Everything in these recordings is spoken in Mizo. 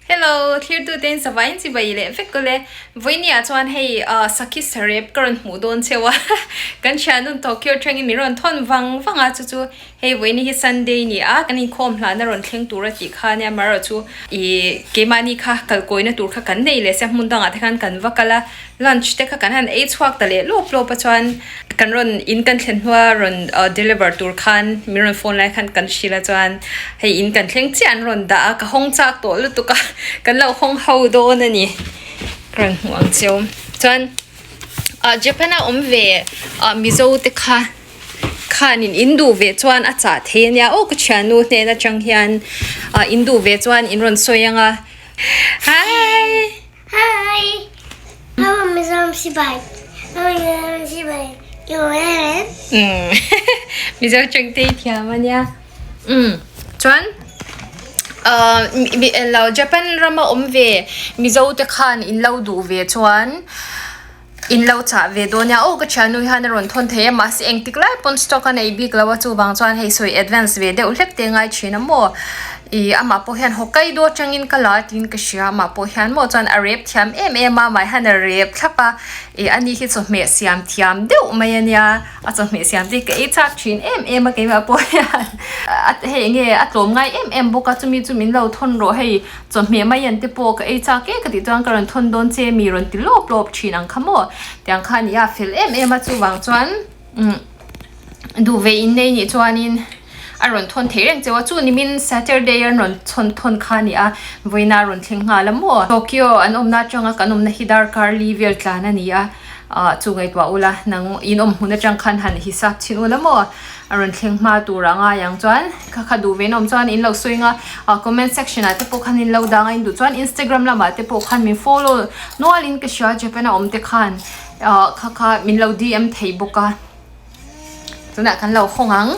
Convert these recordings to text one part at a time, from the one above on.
Hello, thlirtute in savain chibai leh vek kawle. Vawinia chuan hei ah sakhi sarep ka rawn hmuh dawn cheu a. Kan thianun Tokyo atangin min rawn thawn vang vang a, chu chu hei vawiini hi Sunday ni a, kan inkhawm hlana rawn thleng tur a tih kha ania amaherawh chu ih keimahni kha kalkawina tur kha kan nei leh sia hmun dangah te khan kan va kal a. Lunch te kha kan han ei chhuak ta leh lawp lawp a chuan kan rawn in kan thlen hnua rawn deliver tur khan min rawn phone lai khan kan hrilh a chuan hei in kan thleng chiah an rawn dah a ka hawng chak tawh lutuk a kan lo hawng ho dawn a ni ka rawn hmuh ang cheu chuan ah Japan a awm ve ah Mizo te kha khanin in duh ve chuan a chah thei a nia aw ka thiannu hnen atang hian ah in duh ve chuan in rawn sawi ang a hi. Hi! Hello, Mizoram Sipai. Hello, Mizoram Sipai. You are Mm. Mizo chengte thiam ania. Mm. Chuan uh, mi, lo Japan rama awm ve Mizo te khan in lo duh ve chuan in lo chah ve dawn nia. Aw ka thiannu hian a rawn thawn thei a mahse engtik lai pawn stock a nei bik lo a chuvang chuan hei sawi advance ve deuh hlek te ngai thin a maw. Ih amah pawh hian Hokkaido atangin ka la tiin ka hria amah pawh hian maw chuan a rep thiam em em a amah hian a rep thlap a ih ani hi chawhmeh siam thiam deuh mai ania a chawhmeh siam te hi ka ei chak thin em em a keimah pawh hian a hei eng nge a tlawm ngai em em bawk a chumi chu min lo thawn rawh hei chawhmeh mai an te pawh ka ei chak e ka tih chuan ka rawn thawn dawn che mi rawn ti lawp lawp thin ang kha maw tiang kha a ni a fel em em a chuvang chuan umm duh ve in nei nih chuanin a rawn thawn thei reng cheu a chu nimin Saturday an rawn chhawn thawn kha a ni a vawiina a rawn thleng nghal a maw Tokyo an awmna atanga kan awmna hi darkar li vel tlan a ni a ah chu ngaihtuah ula nang in awm hmun atang khan han hisap chhin ula maw a rawn thleng hma tur a ngai ang chuan kha kha duh ve in awm chuan in lo sawi ang a ah comment section ah te pawh khan in lo dang a in duh chuan Instagram lamah te pawh khan min follow nual in ka hria Japan a awm te khan. Ah kha kha min lo DM thei bawk a tunah kan lo hawng ang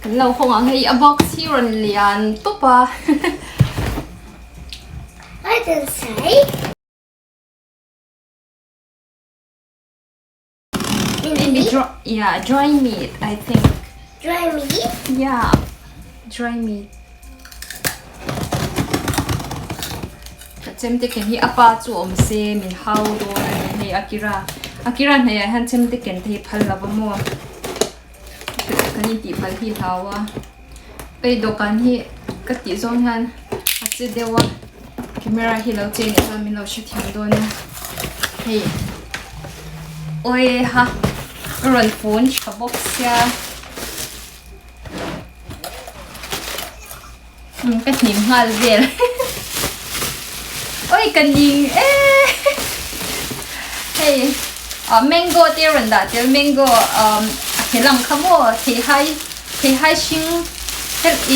kan lo hawng ang hei a box hi rawn lian tawp a What inside? Maybe dry, yeah, dry meat, I think. Dry meat? Yeah, dry meat. Ka chemte ken hi a pa chu awm se min hau dawn a ni hei Akira Akira hnaih ah hian chemte ken te hi phal lo va maw kan intih phal hi hlau a hei dawhkan hi ka tih zawng hian a che deuh a camera hi lo che nih chuan min lo hrethiam dawn a hei awi ha ka rawn phone tha bawk sia. Ka hnim nghal vel oi ka ning e hei ah mango te a rawn dah tel mango umm a hel ang kha maw theihai theihai hring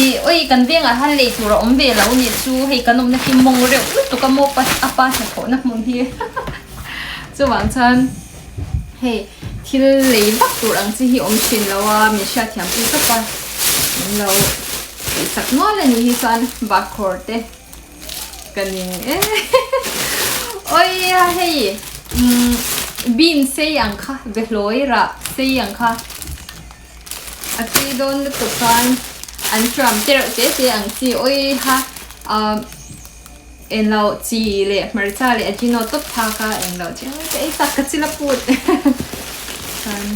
ih oi kan vengah hian lei tur a awm ve lo nih chu hei kan awmna hi mawng reuh lutuk a maw a pa hnathawhna hmun hi chuvang chuan. Hei thil lei vak tur ang chi hi awm thin lo a min hriatthiam pui tawp a min lo tih sak nual a nih hi chuan bakkhawr te ka ning e awia hei umm bean sei ang kha behlawi rah sei ang kha a tui dawn lutuk khan an hram te reuh te te ang chi awiha ah. Englo chi leh hmarcha leh ajino tawp phak a englo chi ang ka ei tak ka chil a put chuan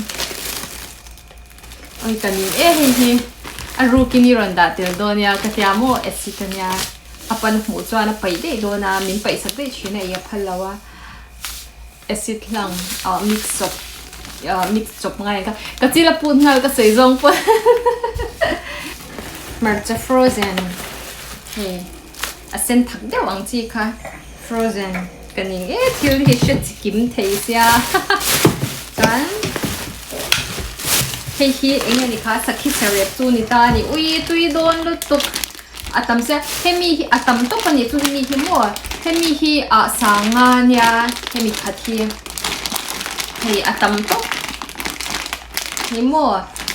oi ka ning e hei hi a rukin i rawn dah tel dawn nia ka tia maw acid ania a pan hmuh chuan a paih daih dawn a min paih sak daih thin a ei a phal lo a acid hlang ah mix chawp ah mix chawp ngai ang kha ka chil a put nghal ka sawi zawng pawh hmarcha frozen hei. A sen thak deuh ang chi kha frozen ka ning e thil hi hre chi kim thei sia chuan hei hi eng nge ni kha sakhi sarep chu ni ta a ni ui tui dawn lutuk a tam sia hemi hi a tam tawp a ni chu hemi hi maw hemi hi ah sanga nia hemi khat hi hei a tam tawp. Ni maw?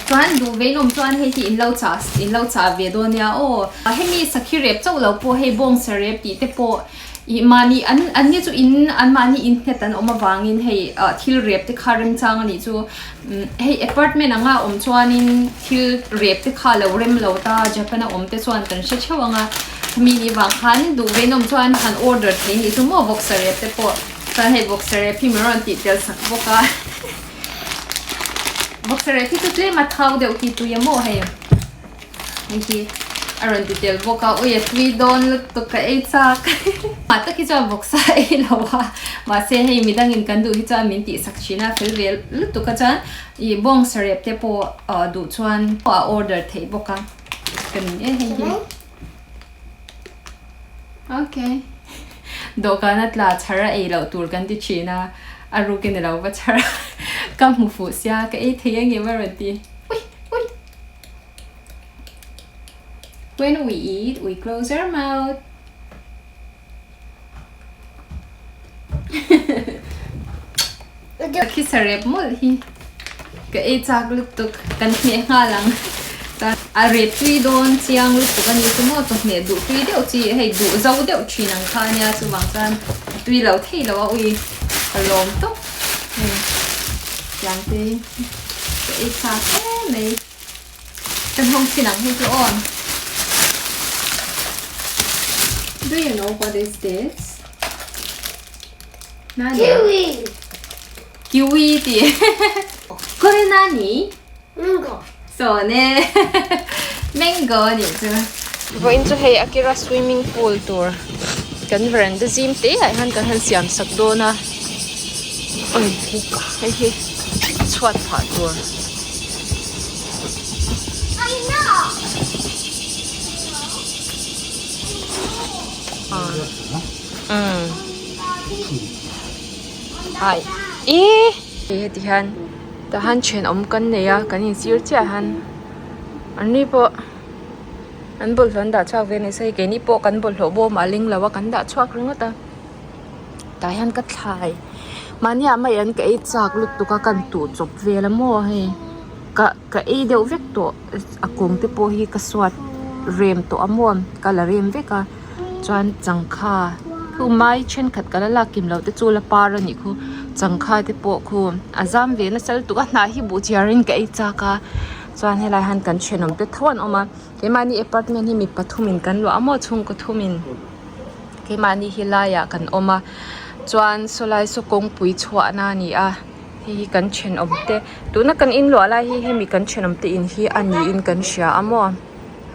Chuan duh ve inawm chuan hei hi in lo chah in lo chah ve dawn nia aw. Hemi sakhi rep chauh lo pawh hei bawngsa rep tih te pawh ih mahni an an ni chu in an mahni in nghet an awm avangin hei ah thil rep te kha remchang a nih chu hei apartment anga awm chuanin thil rep te kha lo rem lo ta Japan a awm te chuan kan hre theuh ang a. Khami ni vang khan duh ve nawm chuan han order thei nih chu maw vawksa rep te pawh chuan hei vawksa rep hi min rawn tih tel sak bawk a vawksa rep hi chu tlem a thau deuh hi tui a maw hei hei hi a rawn ti tel bawk a ui a tui dawn lutuk ka ei chak mah tak hi chuan vawksa a ei lo a mahse hei midangin kan duh hi chuan min tih sak thin a fel ve lutuk a chuan ih bawngsa rep te pawh duh chuan a order theih bawk a ka ni e hei hi. Okay. Dawhkan a tla chhar a ei loh tur kan ti thin a, a ruk in alo va chhar a, ka hmu fuh sia ka ei thei ang em a rawn ti. Ui! Ui! When we eat, we close our mouth. Ka khi sarep mawlh hi ka ei chak lutuk kan hmeh nghal ang chuan a rep tui dawn chiang lutuk a ni chu maw chawhmeh duh tui deuh chi hei duh zo deuh thin ang kha ania chuvang chuan a tui lo thei lo a ui ka lawm tawp hei tiang te ka ei chak em mai ka hnawng chin ang hei chu aw Do you know what is this? Nani? Kiwi! Kiwi ti. Kore nani? Mango. So ne. Mango ani chu. Vawiin chu hei Akira swimming pool tur kan veranda zim te ah hian kan han siam sak dawn a. Oi hei hi chhuat phah tur. Umm ai ihh heti hian tah hian thenawm kan nei a kan inzir chiah hian an ni pawh an bawlhhlawh an dah chhuak ve a ni se keini pawh kan bawlhhlawh bawm ah a ling lo a kan dah chhuak ringawt a tah hian ka thlai mahni ah mai an ka ei chak lutuk a kan tuh chawp vel a maw hei ka ka ei deuh vek tawh a kawng te pawh hi ka suat rem tawh a maw ka la rem vek a. Chuan changkha khu mai thenkhat ka la lak kim loh te chu la par a nih khu changkha te pawh khu a zam ve nasa lutuk a hnah hi buh chiar in ka ei chak a chuan helai hian kan thenawm te tho an awm a keimahni apartment hi mi pathum in kan luah a maw chhungkaw thum in keimahni hi laiah kan awm a chuan sawlai saw kawngpui chhuahna a ni a hei hi kan thenawm te tuna kan inluah lai hi hemi kan thenawm te in hi a niin kan hria a maw.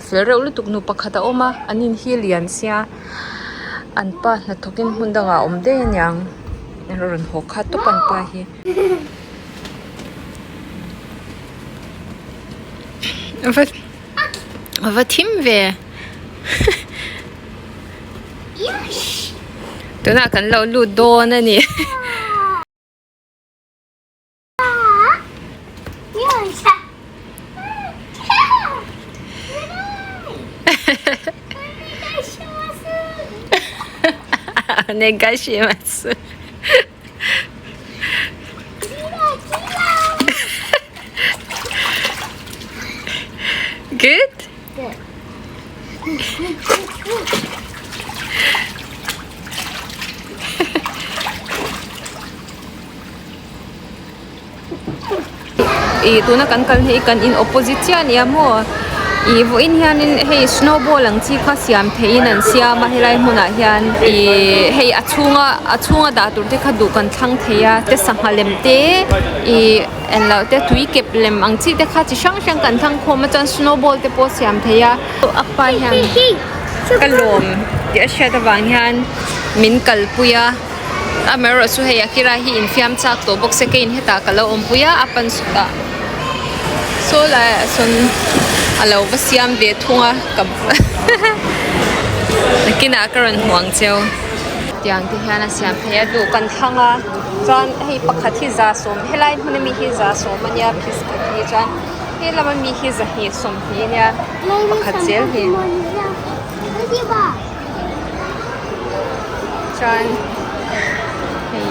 Fel reuh lutuk nu pakhat a awm a an in hi lian sia an pa hnathawk in hmun dangah a awm daih aniang a rawn haw khat tawp an pa hi. Va va thim ve tunah kan lo lut dawn a ni. Onegaishimasu. Good? Good. Ih tuna kan kal hi kan in opposite chiah a nia maw ih vawiin hianin hei snow ball ang chi kha siam theihin an siam a helai hmunah hian ih hei a chhunga a chhunga dah tur te kha duh kan thlang thei a te sangha lem te ih englo te tui kep lem ang chi te kha chi hrang hrang kan thlang khawm a chuan snow ball te pawh siam thei a a pa hian ka lawm tih a hriat avang hian min kalpui a. Amaherawh chu hei Akira hi infiam chak tawh bawk se keiin hetah ka lo awmpui a a pan sutah saw laiah sawn a lo va siam ve thung a ka nakinah ka rawn hmu ang cheu. Tiang te hian a siam phei a duh kan thlang a chuan hei pakhat hi 110 helai hmun ami hi 110 ania piece khat hi chuan he lama mi hi 220 ania pakhat zel hi. Chuan hei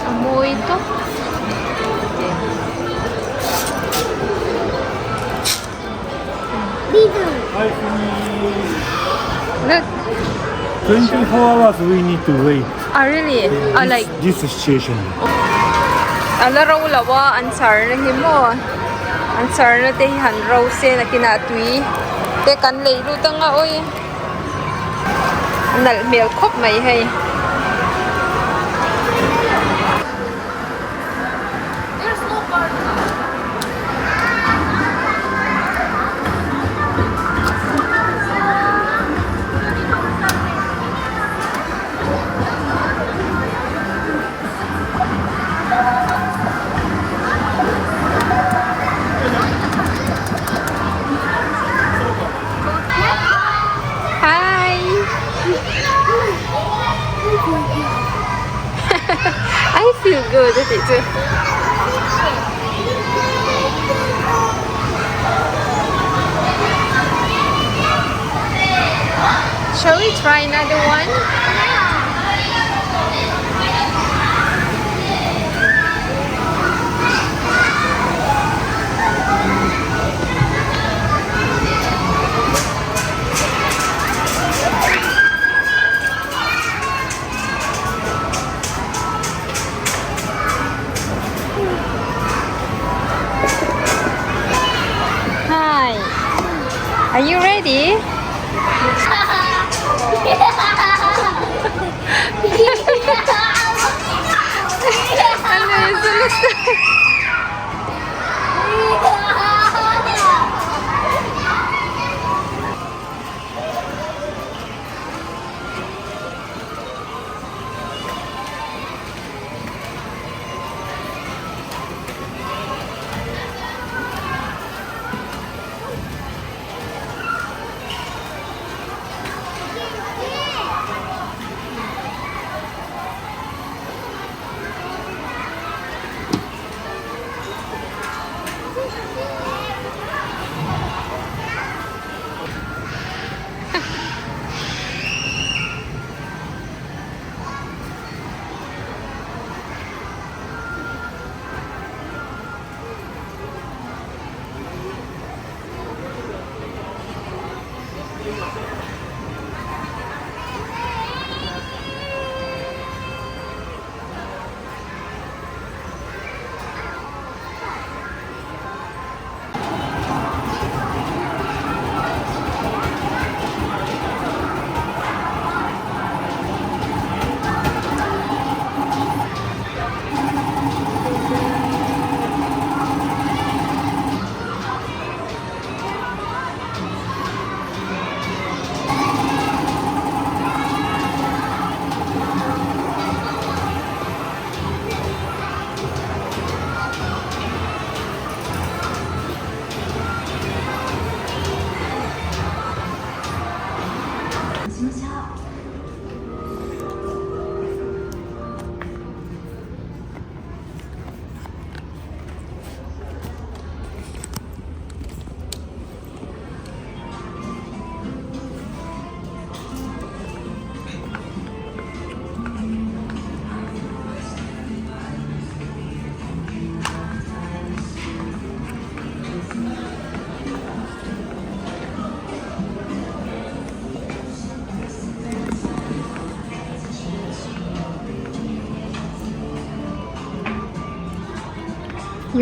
a mawi tawp Look. 24 hours we need to wait. Ah really? Ah like this situation. A la ro lo a an char na hi maw an char na te hi han ro se nakinah tui. Te kan lei lut anga awi nalh hmel khawp mai hei. Hi! I feel good a tih chu. Shall we try another one? Hi. Are you ready?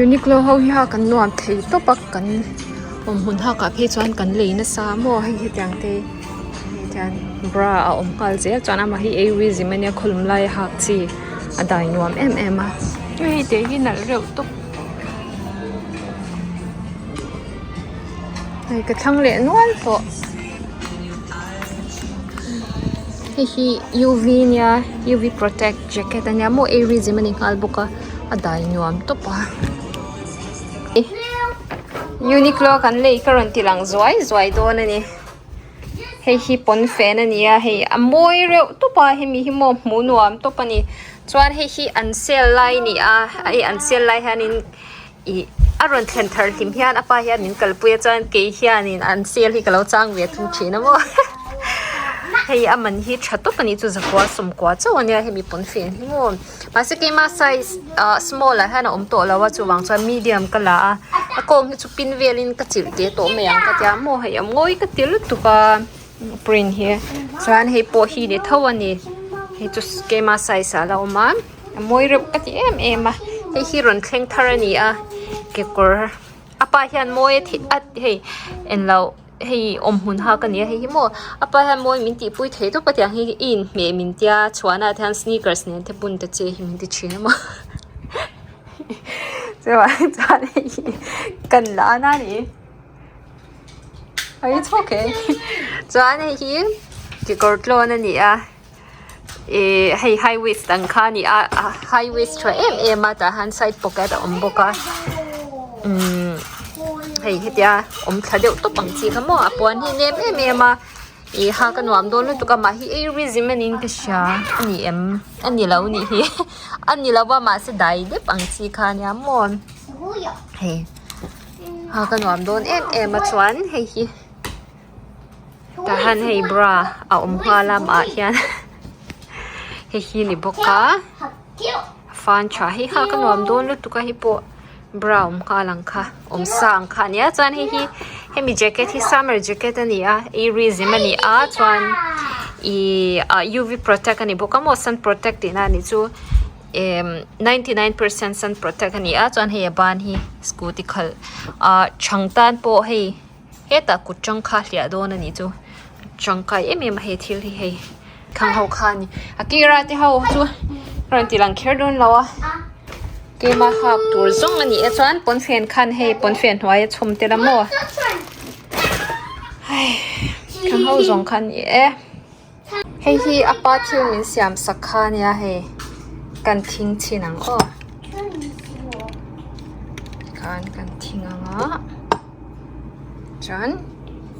Uniqlo ho hi a kan nuam thei tawp a kan awm hmun hak ah phei chuan kan lei nasa maw hei hetiang te hetiang bra a awm nghal zel chuan amah hi airism ania khawlum lai a hak chi a dai nuam em em a hei te hi nalh reuh tawp. Hei ka thlang leh nual tawh hei hi uv nia uv protect jacket ania maw airism a ni nghal bawk a a dai nuam tawp a uniqlo kan lei ka rawn ti lang zuai zuai dawn a ni hei hi pawnfen a ni a hei a mawi reuh tawp a hemi hi maw hmuh nuam tawp a ni chuan hei hi an sale lai a ni a hei an sale lai hianin. Ih a rawn thlen thar hlim hian a pa hian min kalpui a chuan kei hianin an sale hi ka lo chang ve thung thin a maw hei a man hi tha tawp a nih chu zakua sawmkua chauh a nia hemi pawnfen hi maw mahse keima size ah small ah hian a awm tawh lo a chuvang chuan medium ka la a a kawng hi chu pin velin ka chilh teh tawh mai ang ka tia maw hei a mawi ka ti lutuk a print hi chuan hei pawh hi ni tho a ni hei chu keima size ah a la awm a. A mawi reuh ka ti em em a hei hi rawn thleng thar a ni a kekawr a pa hian mawi a thih a hei englo hei awmhmun hak a ni a hei hi maw a pa hian mawi min tihpui thei tawp a tiang hi i inhmeh min tia chhuahna ah te hian sneakers nen te bun ta che hi min ti thin a maw chuvang chuan hei hi kan la a ni it's okay chuan hei hi kekawr tlawn a ni a. Ihh hei high waist ang kha a ni a high waist tha em em a tah hian side pocket a awm bawk a umm hei hetia awm thla deuh tawp ang chi kha maw a puan hi nem em em a ih hak a nuam dawn lutuk a mah hi airism a niin ka hria a ni em a ni lo nih hi a ni lo a mahse dai dep ang chi kha a nia maw hei hak a nuam dawn em em a chuan hei hi. Tah hian hei bra a awm nghal a amah hian hei hi ni bawk a fan tha hi kha ka nuam dawn lutuk a hei pawh bra awm nghal ang kha awm sa ang kha ania chuan hei hi hemi jacket hi summer jacket a ni a airism a ni a chuan ihh ah u v protect a ni bawk a maw sun protect tihna a nih chu emm 99 percent sun protect a ni a chuan hei a ban hi scooty khalh ah chhang tan pawh hei. Hetah kut tang kha hliah dawn a nih chu tangkai em em a he thil hi hei khang ho kha a ni a kira te ho chu a rawn ti lang kher dawn lo a keima hak tur zawng a ni e chuan pawnfen khan hei pawnfen hnuai a chhawm tel a maw hei khang ho zawng kha a ni e hei hi a pa thil min siam sak kha a nia hei kan thing chhin ang aw tikhan kan thing ang a. Chuan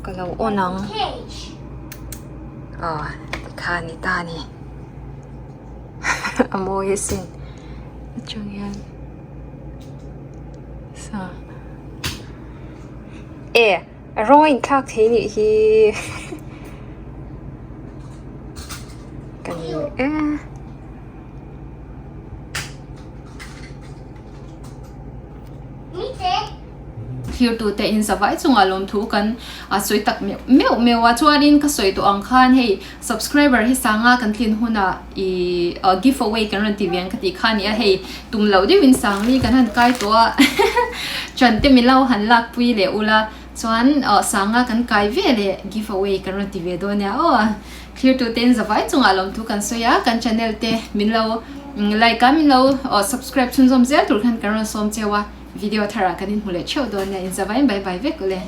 ka lo on ang aw tikhan ni ta a ni a mawi asin atang hian sa e a rawng a inthlak thei anih hi ka ni e. Thirtute in zavai chungah lawmthu kan sawi tak meuh meuh meuh a, chuanin ka sawi tawh ang khan hei subscriber hi sanga kan tlin hunah ih give away kan rawn ti ve ang ka tih kha a ni a, hei tum loh deuhin sangli kan han kai tawh a ṭan te min lo han lakpui leh ula chuan sanga kan kai ve leh give away kan rawn ti ve dawn nia aw. Thirtute in zavai chungah lawmthu kan sawi a, kan channel te min lo like a min lo subscribe chhunzawm zel tur khan kan rawn sawm cheu a. Video tharah kan inhmu leh theuh dawn nia, inzavain bye bye vek ule.